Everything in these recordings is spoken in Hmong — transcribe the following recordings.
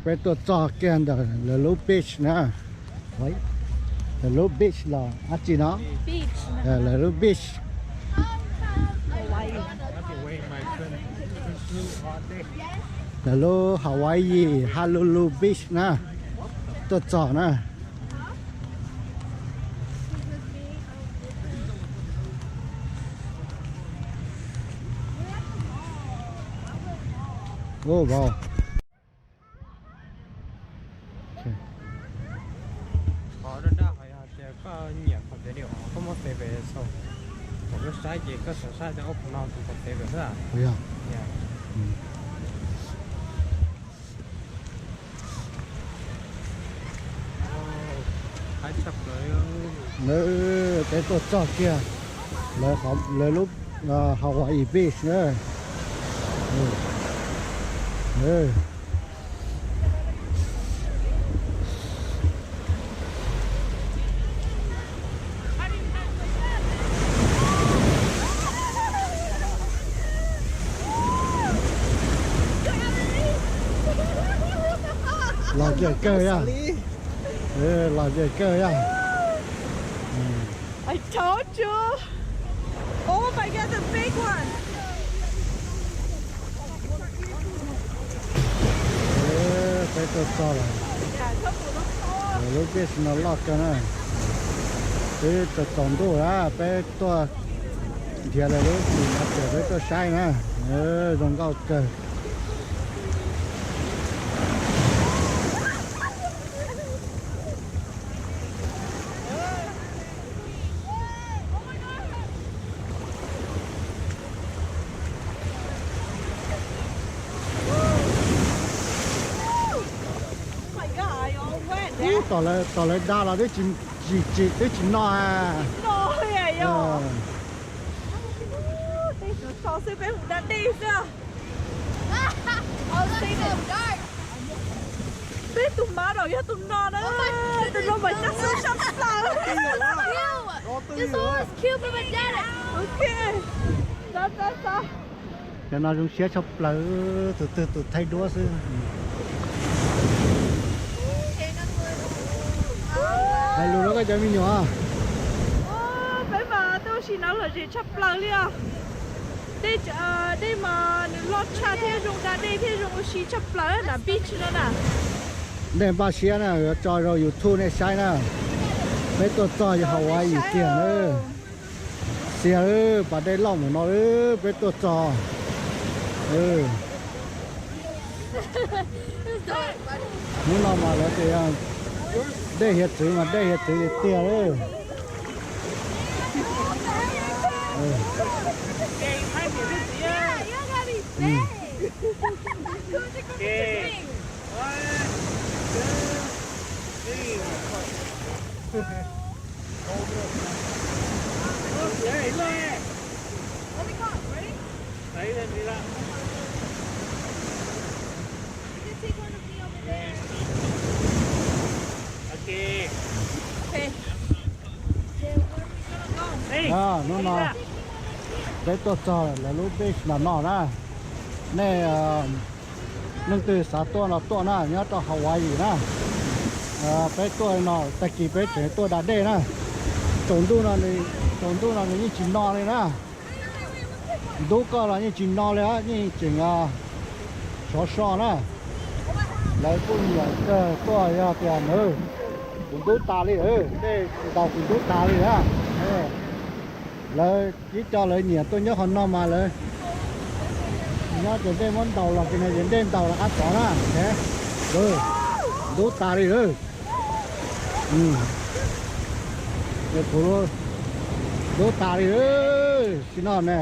Peb tuaj txog kiag ntawm lawv lub beach na. Lawv lub beach los dab tsi no? Lawv lub beach, lawv lub Hawaii Honolulu Beach na. Tuaj txog na. Qhov daj daj hais tias koj nyiam qhov tsev li os, koj muab tev pem xaus, kom lub saib ces koj xav saib tias ub qhov no tus qhov tev pem xwb. Peb tuaj txog kiag lawv lub Hawaii Beach na. Lom zem kawg yog. Lom zem kawg yog. I told you. Oh my God, the big one. Peb tuaj txog lawm. Lub beach no loj kawg na. Twb tsaus ntuj lawm, peb tuaj nrhiav lawv lub xim no ces peb tuaj saib na. Zoo nkauj kawg. Ub, tom lawv da los twb tsis, tsis, twb tsis no. Peb tus mab no yog tus no na. Tus no mas cab xub tshaj plaws. Ok. Cov no zoo siab tshaj plaws, tus twg tus thaij duab xwb. Hais lus rau koj cov me nyuam. Peb mas tuaj ua si no lom zem tshaj plaws li os. Dej, dej mas nws loj tshaj thiab zoo da dej thiab zoo ua si tshaj plaws na, beach no na. Dej npaj siab na, yuav tso rau YouTube nej saib na. Peb tuaj txog yog Hawaii tiag na. Xiab, pas dej loj mus no peb tuaj txog. Hnub no mas lawv tias dej hiav txwv mas dej hiav txwv tiag tiag li. Hnub no peb tuaj txog lawv lub beach no no na. Nej leej twg xav tuaj no tuaj na, nyob rau Hawaii na. Peb tuaj no tag kis peb tseem tuaj da dej na. Tsaus ntuj no, tsaus ntuj no nws yeej tsis no li na. Ntub koj los yeej tsis no li, yeej tseem sov so na. Lawv kuj nyiam kawg tuaj yog tias nws, kuv ntub tas li, dej ntaus kuv ntub tas li na. Lawv ib co lawv nyiam tuaj nyob qhov no mas lawv nyob ces dej muab ntaus los ces no ces dej ntaus los qab tod na. Ntub tas li. Kuv ntub tas li, tsis no ne,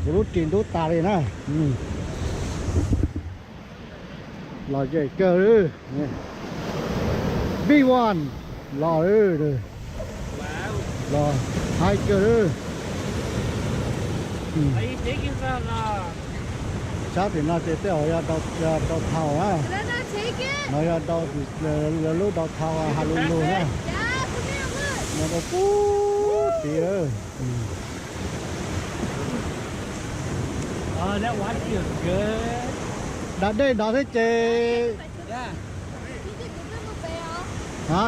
kuv lub ris ntub tas li na. Los zem kawg, big one, los, los hais kawg. Sab tim no ces tej zaum yog rau thaum na. No yog lub downtown Honolulu na. No rau pub tid. Da dej nrov thiab ces. Hả?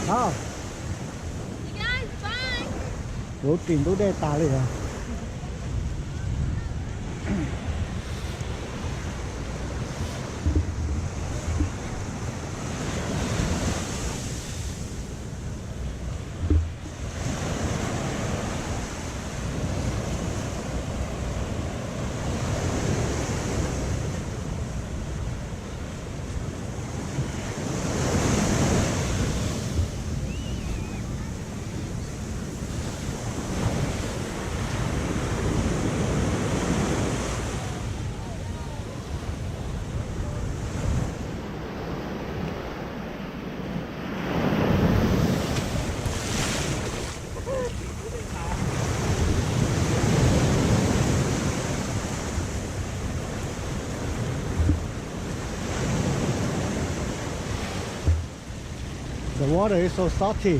Hov, lub ris ntub dej tas li os. The water is so salty.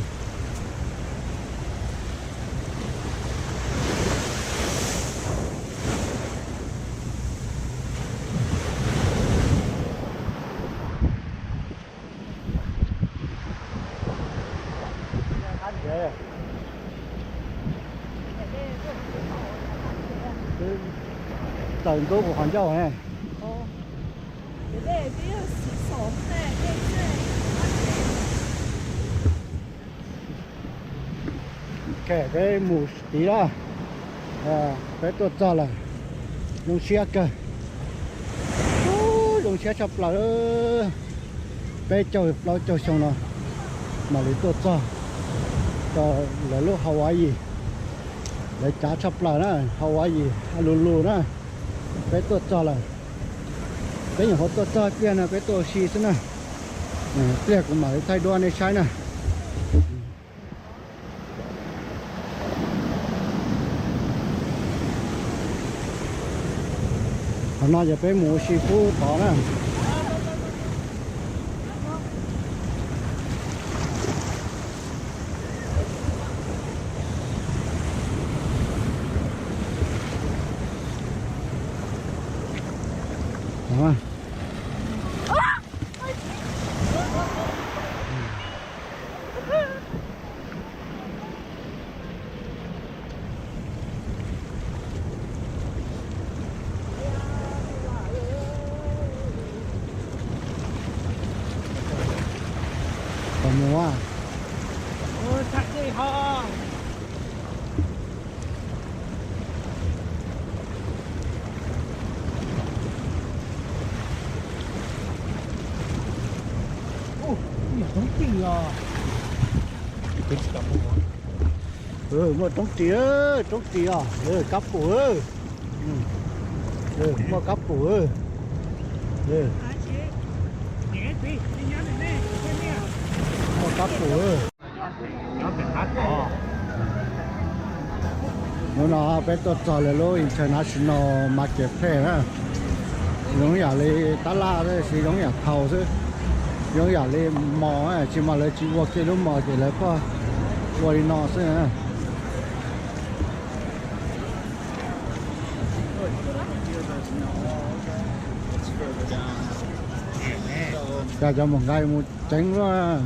Tawm ntua kuv qhov ncauj ne. Peb mus tid lawm, peb tuaj txog lawm. Zoo siab kawg, zoo siab tshaj plaws. Peb caug plaub caug xyoo no mam li tuaj txog rau lawv lub Hawaii. Lawv cav tshaj plaws na, Hawaii, Honolulu na. Peb tuaj txog lawm. Peb nyuam qhuav tuaj txog pliag no peb tuaj ua si xwb na. Pliag kuv mam li thaij duab nej saib na. Qhov no ces peb mus ua si pub tod na. Qhov muag. Muaj roob ris, roob ris os, kab pum. Muaj kab pum. Muaj kab pum. Hnub no peb tuaj txog lawv lub International Marketplace na. Zoo yam li tab laj tab sis zoo yam thaus xwb. Zoo yam li mos, tsis mas lawv tsis ua kiag lub mos ces lawv kuj ua li no xwb. Cas cov maum nqaij mus ceev luaj.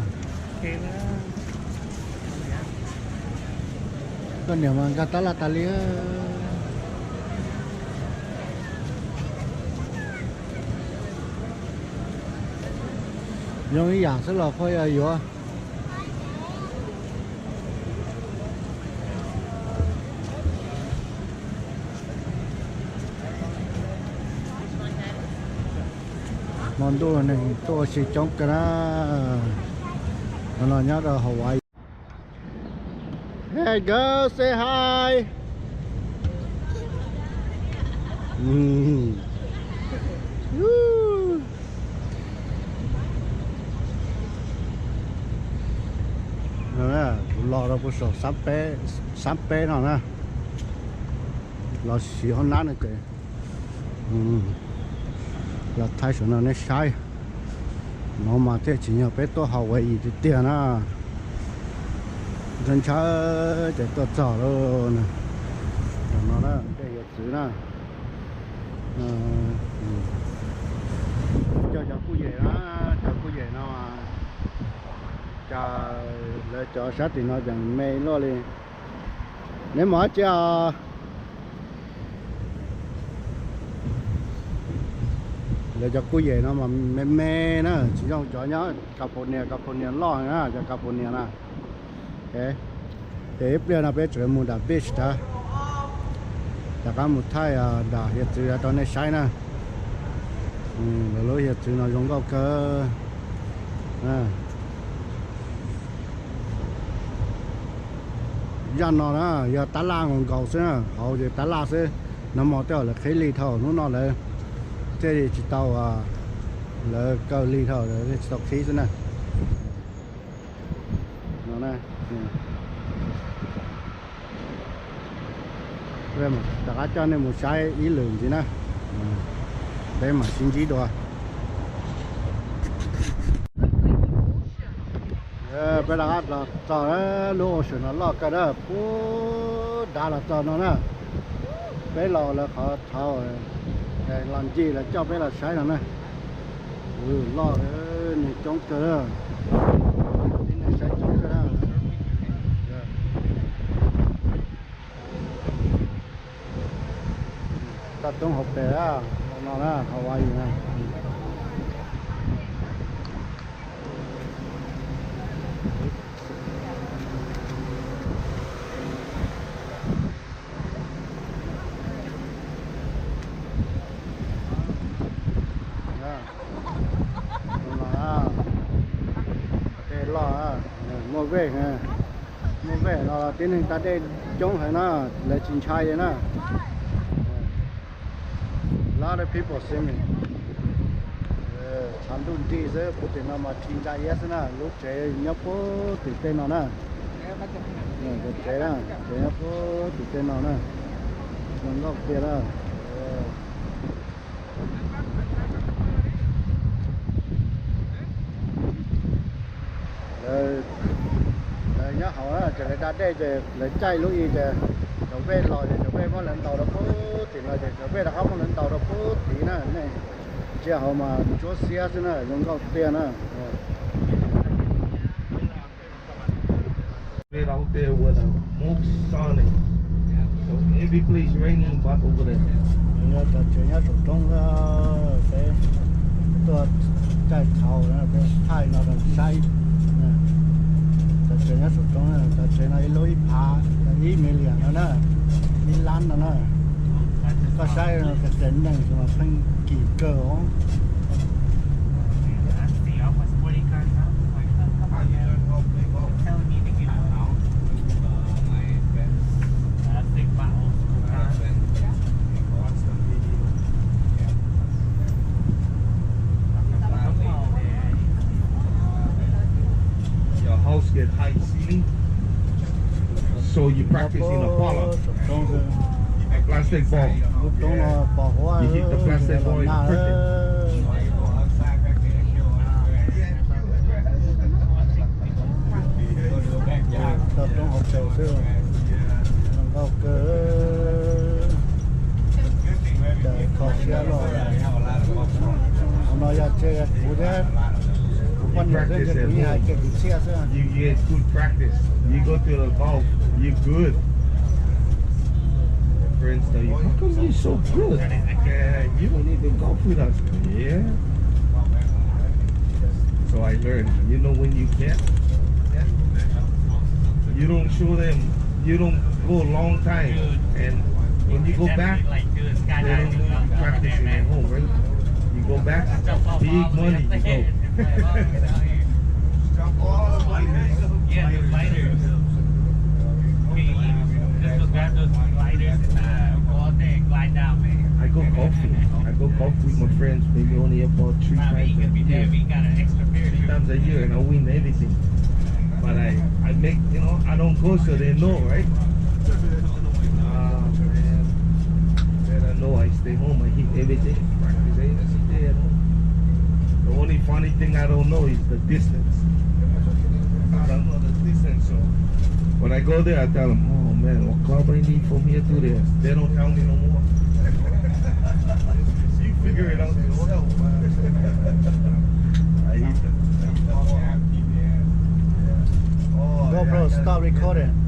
Koj niam mas nkag tab laj tas li. Zoo ib yam xwb los pheej yuav. Hmo ntuj neeg tuaj ua si coob kawg na. Hnub no nyob rau Hawaii. Hey girl, say hi. Kuv los rau puag saum Xab Peb no na. Los siv hoob nab no ces Los thaij saum no nej saib, no mas thiaj tsis yog peb tuaj Hawaii tiag tiag na. Ntshai ntshai ces tuaj txog lawm. Tam no na, dej hiav txwv na. Cov, cov kuj yem na, cov kuj yem no, cas lawv cov sab tim no ces me luaj li. Neb mus dab tsi os? Lawv cov kuj yem no mas me me na, tsis zoo cov nyob California, California loj na, cov California na. Ces ib pliag no peb tseem mus nram beach rau, rov qab mus thaij nram hiav txwv rau nej saib na. Lawv lub hiav txwv no zoo nkauj kawg. Zaj no na yog tab laj nkaus nkaus xwb na, hauv ces tab laj xwb. Nag hmo tej zaum lawv qhib li dhau, hnub no lawv thiaj li tsis tau, lawv kaw li dhau, lawv thiaj tsis tau qhib xwb na. Rov qab coj nej mus saib ib lwm ntxiv na, peb mam sib ntsib dua. Peb rov qab los txog lub ocean no loj kawg na, puag nrad los txog no na. Peb los lawv qhov thaud, los ncig lawv coj peb los saib no na. Loj, neeg coob kawg, tib neeg saib coob kawg na. Toj roob hauv pes no na, Hawaii na. Tej loj, muaj vej, muaj vej no tib neeg tav dej coob heev na, lawv tsis ntshai li na. Lot of people swimming. Tshav ntuj nrig xwb, puag tim no mas tsis ntsa iab xwb na, lub tsev nyob puag tim tej no na. Cov tsev na, tsev nyob puag tim tej no na. Zoo nkauj tiag na. Lawv nyob hauv na, ces lawv da dej ces lawv caij lub i ces cov vej los ces cov vej muab lawv ntaus rau puag tim no ces cov vej rov qab muab lawv ntaus rau puag tid na. Nej ntsia hauv mas ntsuab xiab xwb na, zoo nkauj tiag na. Right out there where the most sun is. So every place raining, but over there. Yog cov tsev nyob saum roob, peb tuaj caij thaud, peb thaij no rau saib. Cov tsev nyob saum roob, cov tsev no ib lub ib phav, ib million no na, ib lab no na. Koj saib tsev neeg mas pheej kim kawg os. Your house get high ceiling, so you practice in a parlor. A plastic ball. Lub roob no pos huab, you hit the plastic ball in the curtain. Toj roob hauv pes xwb, zoo nkauj kawg. Kho siab loj. Qhov no yog tsev kuv thiab kuv poj niam xwb, ntshe kuv yeej hais kiag kwv txhiaj xwb. You get good practice. You go to the golf, you good. Your friends tell you, "How come you so good? You don't even golf with us." Yeah. So I learned, you know, when you can, you don't show them, you don't go a long time, and when you go back, they don't know you practicing at home, right? You go back, big money, you go. I go golfing. I go golf with my friends maybe only about three times a year. Three times a year, and I win everything. But I, I make, you know, I don't go so they know, right? Ah, man. No, I stay home. I eat every day. Practice every day at home. The only funny thing I don't know is the distance. I don't know the distance, so when I go there, I tell them, "Oh man, what club I need from here to there?" They don't tell me no more. You figure it out yourself, man. I eat the, I eat the whole. Yeah. Oh, yeah, yeah, yeah. GoPro, stop recording.